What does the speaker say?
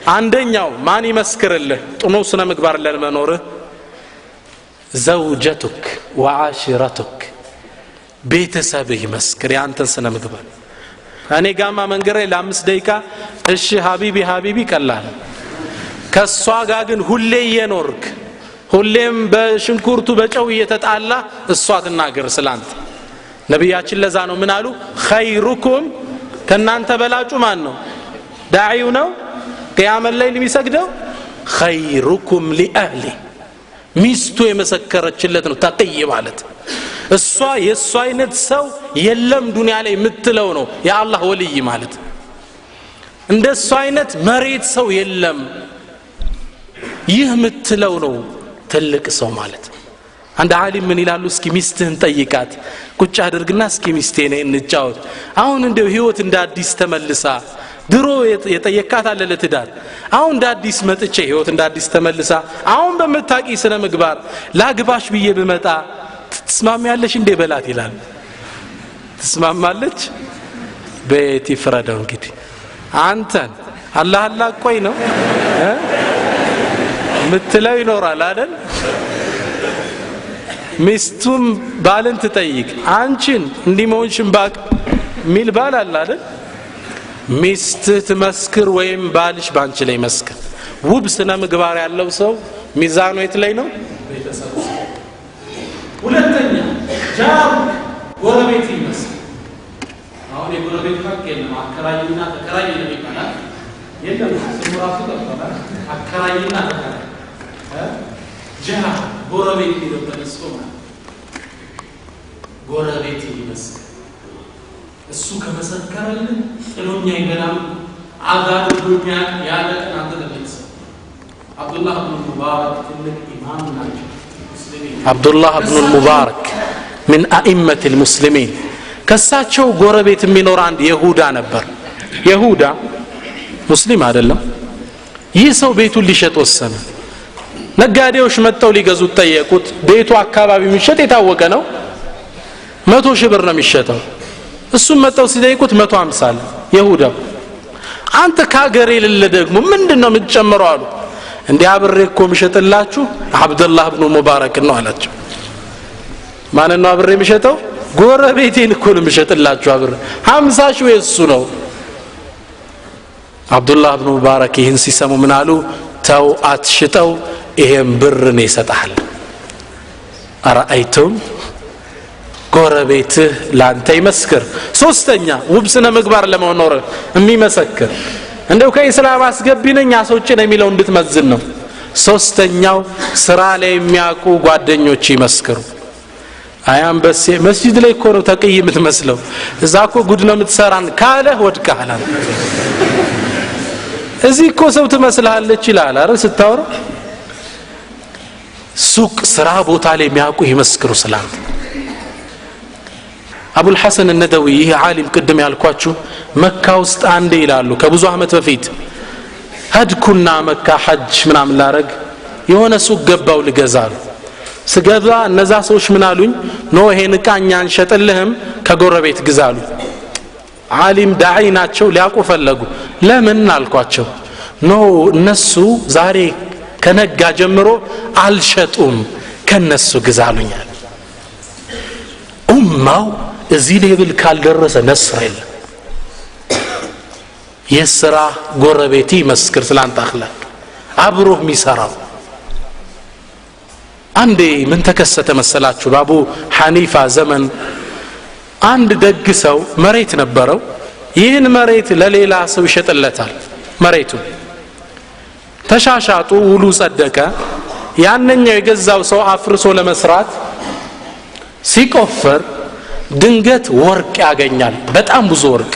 አንደኛው ማን ይመስክርልህ ጥሩ ስነ ምግባር ለመኖርህ? ዘውጀቱክ ወዓሽረቱክ፣ ቤተሰብህ ይመስክር ያንተን ስነ ምግባር። እኔ ጋማ መንገሬ ለ5 ደቂቃ እሺ ሀቢቢ ሀቢቢ ቀላል። ከሷ ጋር ግን ሁሌ እየኖርክ ሁሌም በሽንኩርቱ በጨው እየተጣላ እሷ ትናገር ስላንተ። ነብያችን ለዛ ነው ምን አሉ? ኸይሩኩም ከናንተ በላጩ ማን ነው? ዳዒው ነው ቅያመ ሌሊት የሚሰግደው? ኸይሩኩም ሊአህሊ፣ ሚስቱ የመሰከረችለት ነው ተቅይ ማለት። እሷ የሷ አይነት ሰው የለም ዱንያ ላይ የምትለው ነው የአላህ ወልይ ማለት። እንደሷ አይነት መሬት ሰው የለም ይህ የምትለው ነው ትልቅ ሰው ማለት። አንድ ዓሊም ምን ይላሉ? እስኪ ሚስትህን ጠይቃት፣ ቁጭ አድርግና እስኪ ሚስቴ ነይ እንጫወት፣ አሁን እንደው ህይወት እንደ አዲስ ተመልሳ፣ ድሮ የጠየካት አለ ለትዳር፣ አሁን እንደ አዲስ መጥቼ ህይወት እንደ አዲስ ተመልሳ አሁን በምታቂ ስነ ምግባር ላግባሽ ብዬ ብመጣ ትስማሚያለሽ እንዴ በላት ይላል። ትስማማለች? ቤት ይፍረደው እንግዲህ አንተን አላህ አላቆይ ነው ምትለው ይኖራል አይደል? ሚስቱም ባልን ትጠይቅ፣ አንቺን እንዲህ መሆንሽን ባቅ ሚል ባል አለ አይደል? ሚስትህ ትመስክር ወይም ባልሽ ባንቺ ላይ መስክር። ውብ ስነ ምግባር ያለው ሰው ሚዛኑ የት ላይ ነው? ቤተሰብ። ሁለተኛ ጃር ጎረቤት ይመስል። አሁን የጎረቤት ሀቅ የለም፣ አከራይና ተከራይ ነው ይባላል። የለም ስሙ ራሱ ጠፍቷል። አከራይና ተከራይ ጃር ጎረቤት የሚለው ተነስቶ ማለት ጎረቤት ይመስል። እሱ ከመሰከረልን ጥሎኛ ይበላል አዛድዶኛል ያለ ቀን አንተ ተመልሰህ። አብዱላህ ብኑ ሙባረክ ትልቅ ኢማም ናቸው። አብዱላህ ብኑ ሙባረክ من أئمة المسلمين። ከሳቸው ጎረቤት የሚኖር አንድ ይሁዳ ነበር። ይሁዳ ሙስሊም አይደለም። ይህ ሰው ቤቱን ሊሸጥ ወሰነ። ነጋዴዎች መጥተው ሊገዙት ጠየቁት። ቤቱ አካባቢ የሚሸጥ የታወቀ ነው፣ 100 ሺህ ብር ነው የሚሸጠው። እሱም መጥተው ሲጠይቁት 150 አለ። ይሁዳው አንተ ካገሬ የሌለ ደግሞ ምንድነው የምትጨምረው አሉ። እንዴ አብሬ እኮ የምሸጥላችሁ አብዱላህ ብኑ ሙባረክ ነው አላቸው። ማን ነው አብሬ የምሸጠው? ጎረቤቴን እኮ ነው የምሸጥላችሁ አብሬ፣ 50 ሺህ የሱ ነው። አብዱላህ ብኑ ሙባረክ ይህን ሲሰሙ ምን አሉ? ተው አትሽጠው፣ ይሄን ብር እኔ እሰጥሃለሁ። አራአይቱም ጎረቤትህ ላንተ ይመስክር። ሶስተኛ ውብ ስነ ምግባር ለመኖር የሚመሰክር እንደው ከኢስላም አስገቢ ነኝ አስወጪ ነኝ የሚለው እንድትመዝን ነው። ሶስተኛው ስራ ላይ የሚያውቁ ጓደኞች ይመስክሩ። አያም በሴ መስጂድ ላይ እኮ ነው ተቅይ የምትመስለው፣ እዛ እኮ ጉድ ነው የምትሰራን ካለህ ወድቀሃል። እዚህ እኮ ሰው ትመስልሃለች ይላል አይደል ስታወራ። ሱቅ ስራ ቦታ ላይ የሚያውቁ ይመስክሩ ስላንተ። አቡል ሐሰን الندوي ይህ ዓሊም ቅድም ያልኳችሁ መካ ውስጥ አንዴ ይላሉ ከብዙ አመት በፊት ሄድኩና መካ ሐጅ ምናምን ላረግ የሆነ ሱቅ ገባው ልገዛ አሉ። ስገዛ እነዛ ሰዎች ምን አሉኝ? no ይሄን ዕቃ እኛ አንሸጥልህም ከጎረቤት ግዛ አሉ። ዓሊም ዳዒ ናቸው ሊያውቁ ፈለጉ። ለምን አልኳቸው። no እነሱ ዛሬ ከነጋ ጀምሮ አልሸጡም ከነሱ ግዛ አሉኛል። ኡማው እዚህ level ካልደረሰ ነስር የለም። የስራ ጎረቤት ይመስክር ስላንተ አኽላቅ አብሮህ የሚሰራው። አንዴ ምን ተከሰተ መሰላችሁ? በአቡ ሐኒፋ ዘመን አንድ ደግ ሰው መሬት ነበረው። ይህን መሬት ለሌላ ሰው ይሸጥለታል። መሬቱ ተሻሻጡ፣ ውሉ ጸደቀ። ያንኛው የገዛው ሰው አፍርሶ ለመስራት ሲቆፍር ድንገት ወርቅ ያገኛል፣ በጣም ብዙ ወርቅ።